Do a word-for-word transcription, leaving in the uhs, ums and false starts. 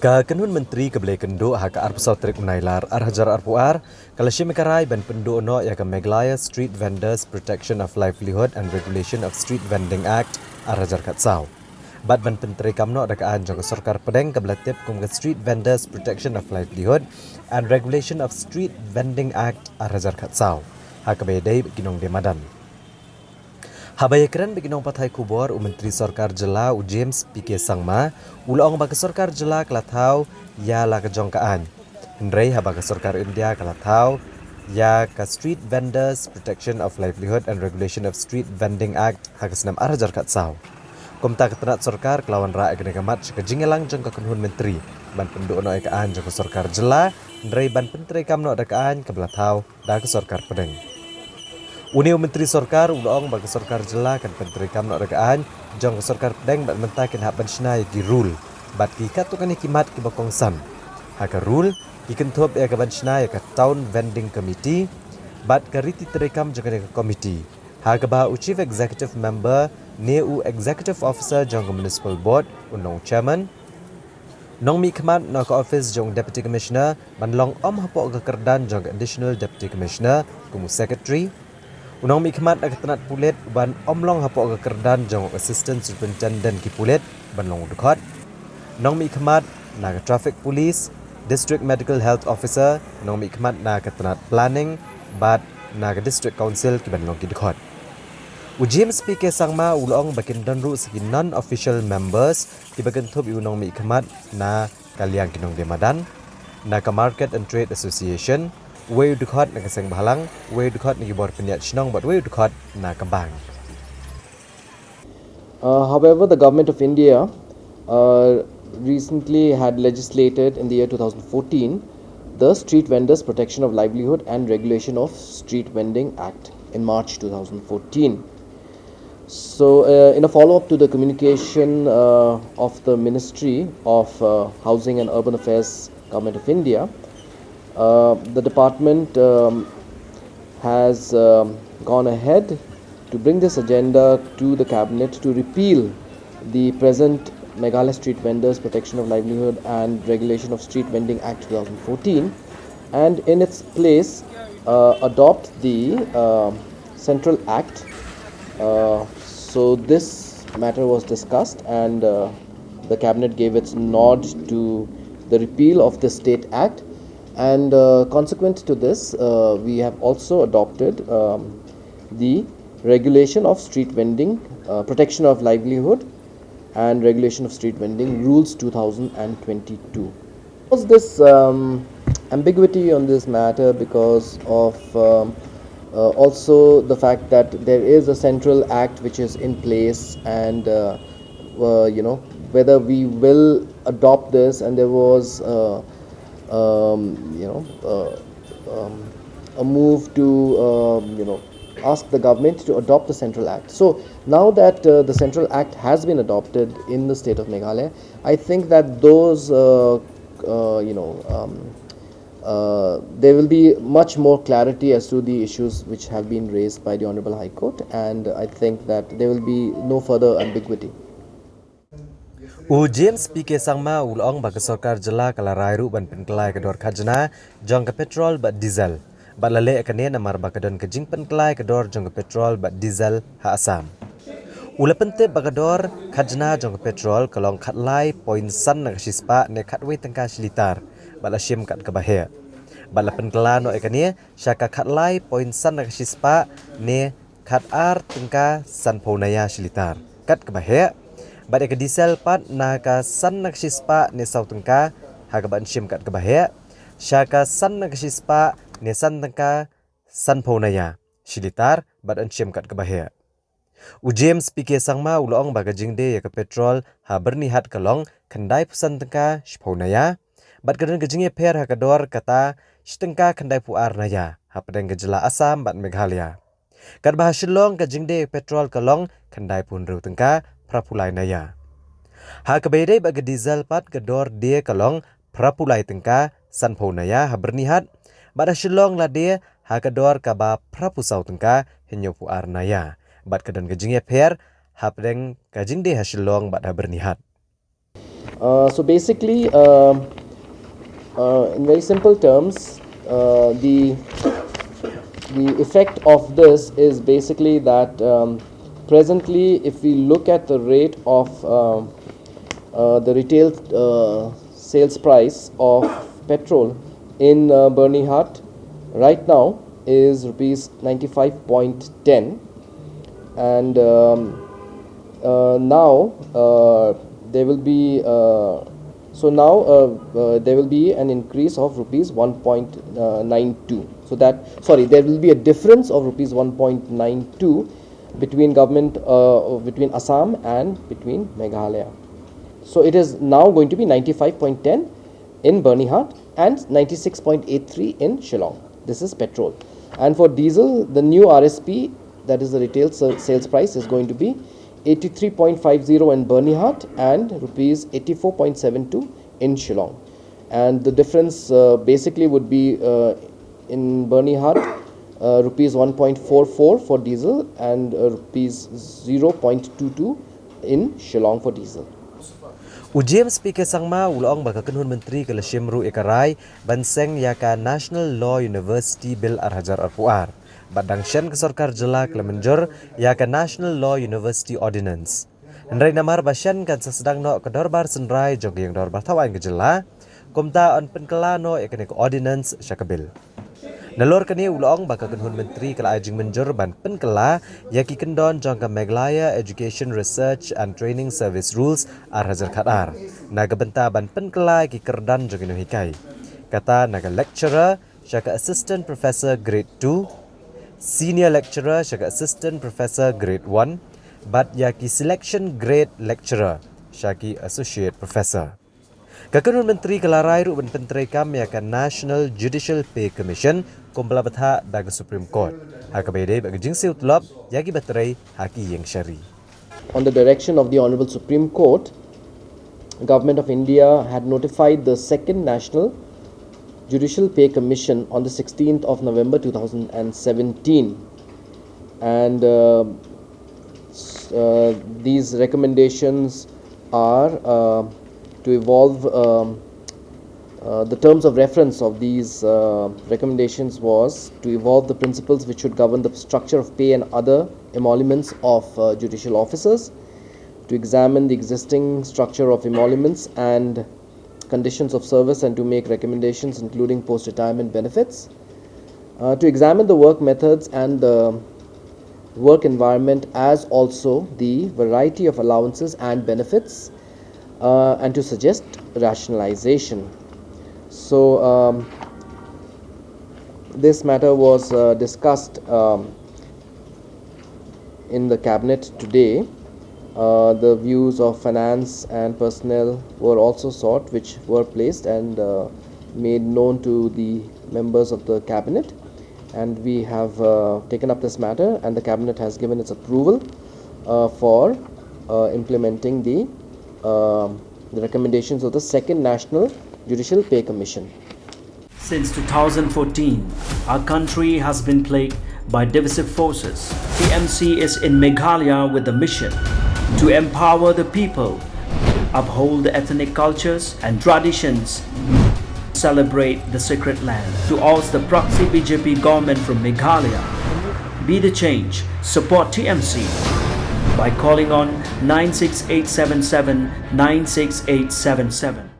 Ka kynhun myntri ka ba la kynduh ha ka arphew saw tarik u Nailar ar hajar arphew ar, ka la shim ka rai ban pynduh noh ïa ka Meghalaya Street Vendors Protection of Livelihood and Regulation of Street Vending Act ar hajar khatsaw. Bad ban pyntreikam noh da ka aiñ jong ka sorkar pdeng ka ba la tip kum ka Street Vendors Protection of Livelihood and Regulation of Street Vending Act ar hajar khatsaw. Ha kaba ïadei bad ki nongdie madan. Haba ïakren bad ki nongpathai khubor, u Myntri Sorkar Jylla u James P K Sangma u la ong ba ka Sorkar Jylla ka la thaw ïa la ka jong ka aiñ. Hynrei haba ka Sorkar India ka la thaw ïa ka Street Vendors Protection of Livelihood and Regulation of Street Vending Act ha ka snem ar hajar khatsaw. Kumta ka tnat sorkar ka la wanrah ïa kane ka mat sha ka jingïalang jong ka kynhun myntri ban pynduh noh ïa ka aiñ jong ka Sorkar Jylla, hynrei ban pyntreikam noh da ka aiñ ka ba la thaw da ka sorkar pdeng. Une u Myntri Sorkar u la ong ba ka Sorkar Jylla kan pyntreikam noh da ka aiñ jong ka sorkar pdeng bad mynta kin hap ban shna ïa ki rule bad ki katto katne ki mat ki ba kongsan. Ha ka rule ki kynthup ïa ka ban shna ïa ka Town Vending Committee bad ka riti treikam jong kane ka committee, ha kaba u Chief Executive Member ne u Executive Officer jong ka Municipal Board un long u Chairman. Nongmihkhmat na ka office jong u Deputy Commissioner ban long ym hapoh ka kyrdan jong ka Additional Deputy Commissioner kum u Secretary. U nongmihkhmat na ka tnat pulit ban ym long hapoh ka kyrdan jong u Assistant Superintendent ki pulit ban long u dkhot. Nongmihkhmat na ka Traffic Police, District Medical Health Officer, nongmihkhmat na ka tnat Planning bad na ka District Council ki ban long ki dkhot. U James P K Sangma u la ong ba kin don ruh sa ki non-official members ki ba kynthup ïa u nongmihkhmat na ka liang ki nongdie madan, na ka Market and Trade Association, uwei u dkhot na ka Seng Bhalang, uwei u dkhot na ki bor pynïaid shnong bad uwei u dkhot na ka bank. Uh, however, the Government of India uh, recently had legislated in the year two thousand fourteen the Street Vendors Protection of Livelihood and Regulation of Street Vending Act in March two thousand fourteen. So, uh, in a follow-up to the communication uh, of the Ministry of uh, Housing and Urban Affairs, Government of India, uh, the department um, has um, gone ahead to bring this agenda to the cabinet to repeal the present Meghalaya Street Vendors Protection of Livelihood and Regulation of Street Vending Act two thousand fourteen, and in its place uh, adopt the uh, Central Act. Uh, so this matter was discussed, and uh, the cabinet gave its nod to the repeal of the State Act. And uh, consequent to this, uh, we have also adopted um, the regulation of street vending, uh, protection of livelihood, and regulation of street vending rules two thousand twenty-two. There was this um, ambiguity on this matter because of um, uh, also the fact that there is a central act which is in place, and uh, uh, you know, whether we will adopt this, and there was uh, um, you know uh, um, a move to um, you know ask the government to adopt the Central Act. So now that uh, the Central Act has been adopted in the state of Meghalaya, I think that those uh, uh, you know um, uh, there will be much more clarity as to the issues which have been raised by the Honorable High Court, and I think that there will be no further ambiguity. U James P K Sangma u la ong ba ka sorkar jylla ka la rai ruh ban pynkylla ïa ka dor khajna jong ka petrol bad diesel bad la leh ïa kane namar ba ka don ka jingpynkylla ïa ka dor jong ka petrol bad diesel ha Assam. U la pyntip ba ka dor khajna jong ka petrol ka long khatlai point san na ka shispah ne khatwei tyngka shi litar bad la shim kat kaba heh. Bad la pynkylla noh ïa kane sha ka khatlai point san na ka shispah ne khatar tyngka sanphew naya shi litar kat kaba heh. Bad ïa ka diesel pat na ka san na ka shispah ne saw tyngka ha kaba yn shim kat kaba heh sha ka san na ka shispah ne san tyngka sanphew naya shi litar bad yn shim kat kaba heh. U James P K Sangma u la ong ba ka jingdie ïa ka petrol ha Byrnihat ka long khyndai phew san tyngka shiphew naya bad ka don ka jingïapher ha ka dor kata shi tyngka khyndai phew ar naya hapdeng ka jylla Assam bad Meghalaya. Katba ha Shillong ka jingdie ïa ka petrol ka long khyndai phew hynriew tyngka phra phew lai naya. Ha kaba ïadei bad ka diesel pat ka dor die ka long phra phew lai tyngka sanphew naya ha Byrnihat bad ha Shillong la die ha ka dor kaba phra phew saw tyngka hynñiew phew ar naya bad ka don ka jingïapher hapdeng ka jingdie ha Shillong bad ha Byrnihat. Uh, so basically, uh, uh, in very simple terms, uh, the the effect of this is basically that, um, presently, if we look at the rate of, uh, uh, the retail, uh, sales price of petrol in, uh, Byrnihat right now is rupees ninety-five point ten, and, um, uh, now, uh, there will be, uh, so now, uh, uh, there will be an increase of rupees one point nine two. So that, sorry, there will be a difference of rupees one point nine two between government, uh, between Assam and between Meghalaya. So it is now going to be ninety-five point ten in Byrnihat and ninety-six point eight three in Shillong. This is petrol. And for diesel, the new R S P, that is the retail sa- sales price, is going to be eighty-three point five zero in Byrnihat and rupees eighty-four point seven two in Shillong. And the difference, uh, basically would be, uh, in Byrnihat, uh, rupees one point four four for diesel and, uh, rupees zero point two two in Shillong for diesel. U James P K Sangma u la ong ba ka kynhun myntri ka la shim ruh ïa ka rai ban seng ïa ka National Law University Bill ar hajar arphew ar. Bad dang shen ka sorkar jylla ka la mynjur ïa ka National Law University Ordinance. Hynrei namar ba shen kan sa sdang noh ka dorbar synrai jong ka ïing dorbar thaw aiñ ka jylla, kumta yn pynkylla noh ïa kane ka ordinance sha ka bill. Nalor kane u la ong ba ka kynhun myntri ka la ai jingmynjur ban pynkylla ïa ki kyndon jong ka Meghalaya Education Research and Training Service Rules ar hajar khat ar na ka bynta ban pynkylla ïa ki kyrdan jong ki nonghikai, kata na ka lecturer sha ka assistant professor grade two, senior lecturer sha ka assistant professor grade one, bad ïa ki selection grade lecturer sha ki associate professor. Ka kynhun myntri ka la rai ruh ban pyntreikam ïa ka National Judicial Pay Commission kumba la bthah da ka Supreme Court, ha kaba ïadei bad ka jingsiew tulop ïa ki batrei ha ki ïing shari. On the direction of the Honorable Supreme Court, Government of India had notified the Second National Judicial Pay Commission on the sixteenth of November two thousand seventeen, and, uh, s- uh, these recommendations are, uh, to evolve. Um, uh, the terms of reference of these, uh, recommendations was to evolve the principles which should govern the structure of pay and other emoluments of, uh, judicial officers, to examine the existing structure of emoluments and conditions of service, and to make recommendations including post-retirement benefits, uh, to examine the work methods and the work environment, as also the variety of allowances and benefits, uh, and to suggest rationalization. So, um, this matter was, uh, discussed, um, in the cabinet today. Uh, the views of finance and personnel were also sought, which were placed and, uh, made known to the members of the cabinet. And we have, uh, taken up this matter, and the cabinet has given its approval, uh, for, uh, implementing the, um the recommendations of the Second National Judicial Pay Commission. Since two thousand fourteen, our country has been plagued by divisive forces. T M C is in Meghalaya with the mission to empower the people, uphold the ethnic cultures and traditions, celebrate the sacred land, to oust the proxy B J P government from Meghalaya. Be the change. Support T M C by calling on nine six eight seven seven nine six eight seven seven.